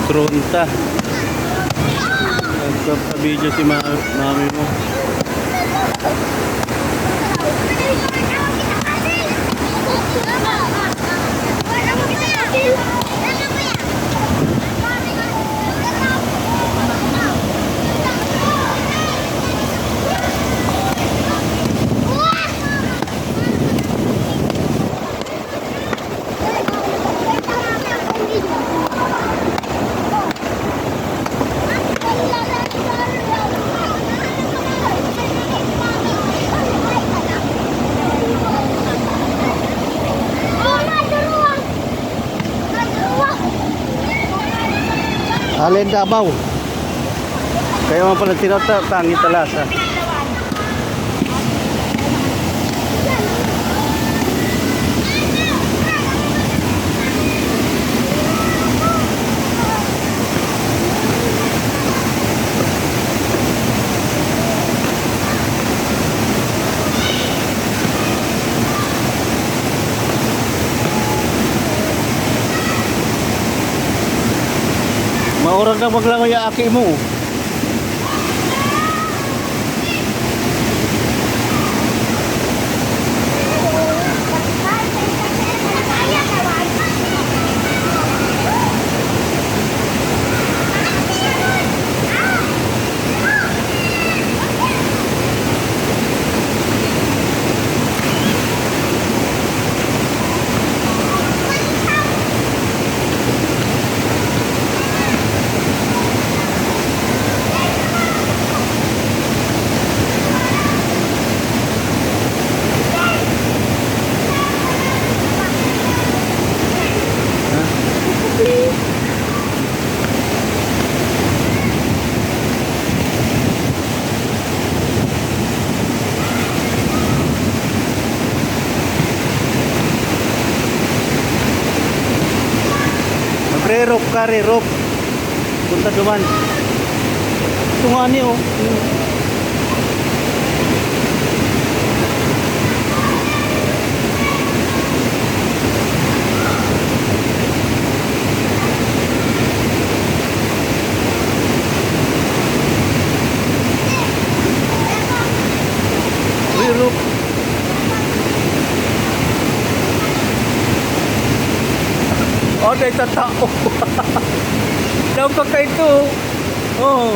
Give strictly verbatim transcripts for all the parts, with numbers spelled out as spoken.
Drone ta. Nagpapa-video si ma-, mami mo. Allen Davao. Kaya man pala tinata-, tangi talasa. Maurag na maglangoy ang aki mo. Magre-roof ka, re-roof. Punta duman. Ito nga ni, oh. Uy, Rob. Oh, dahil sa tao. Daw pa kayo ito. Oh.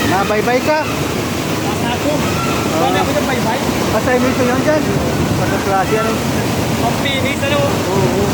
Nabaybay ka? Ako? Ah. Saan ako yung baybay? Assignment ko yun dyan. Sa klase, ano? Ang pinis, ano? Oo.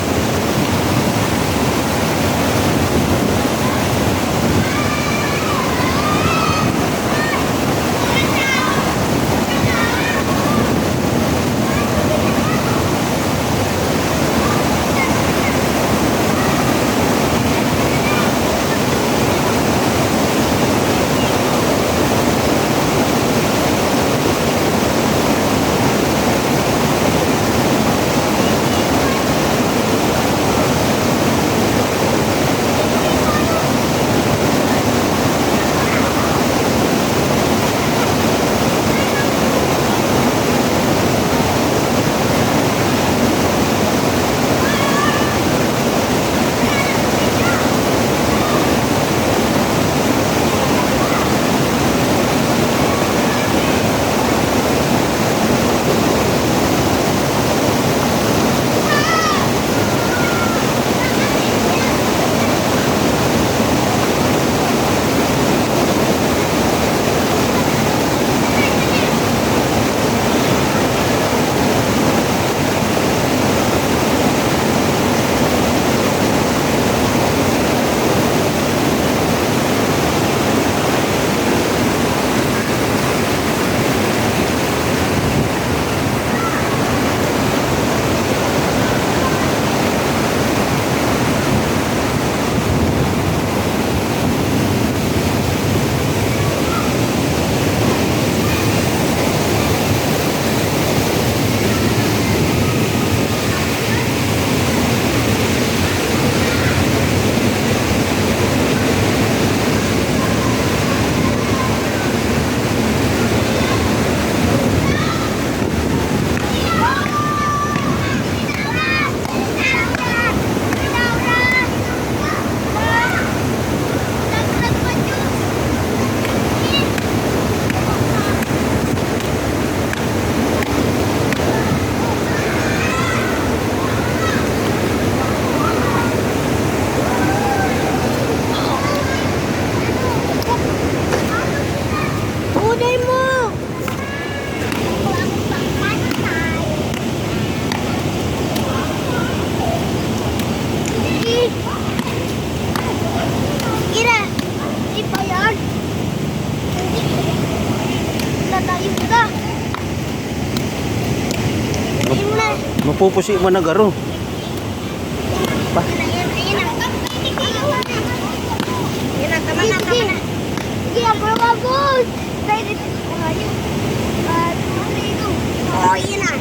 Mapupusi man na garo. Pa. Ayan na, tama na, tama na. Sige, abot, abot. Dahil ito, one, two, three, go. Oh, ayan na.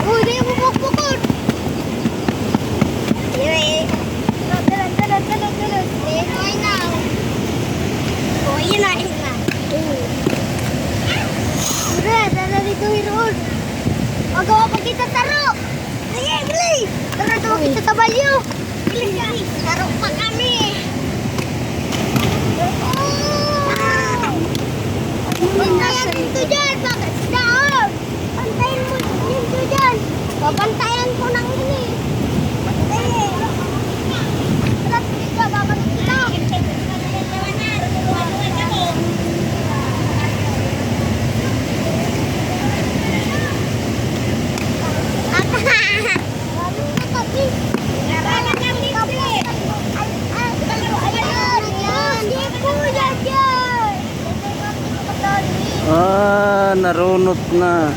Oh, di mo pukpukon. Anyway. Dalan, dalan, dalan, dalan. Ayun na, ayun na. Oh, ayun na, ayun na. Pre, dala dito, Hiroon. Magawa pa kita taro. Sige, dali. Tara, gawa kita tabalyo. Dali, dali. Taro pa kami. Ay, nasa dito dyan. Bakit sa daon? Pantayin mo yung video dyan. Babantayan ko ng ini. Eh. Tara, tara, babalik kita. Ay, ay, ay, ay, ay, ay, ay, ay, ay, ay, ay, ay, Ah, narunot na.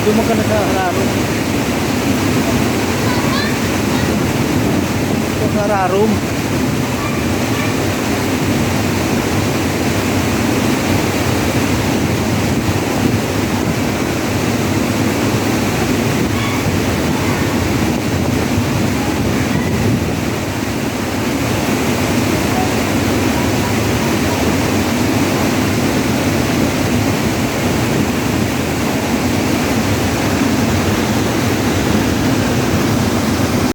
Duman ka na sa hararom. Sa hararom.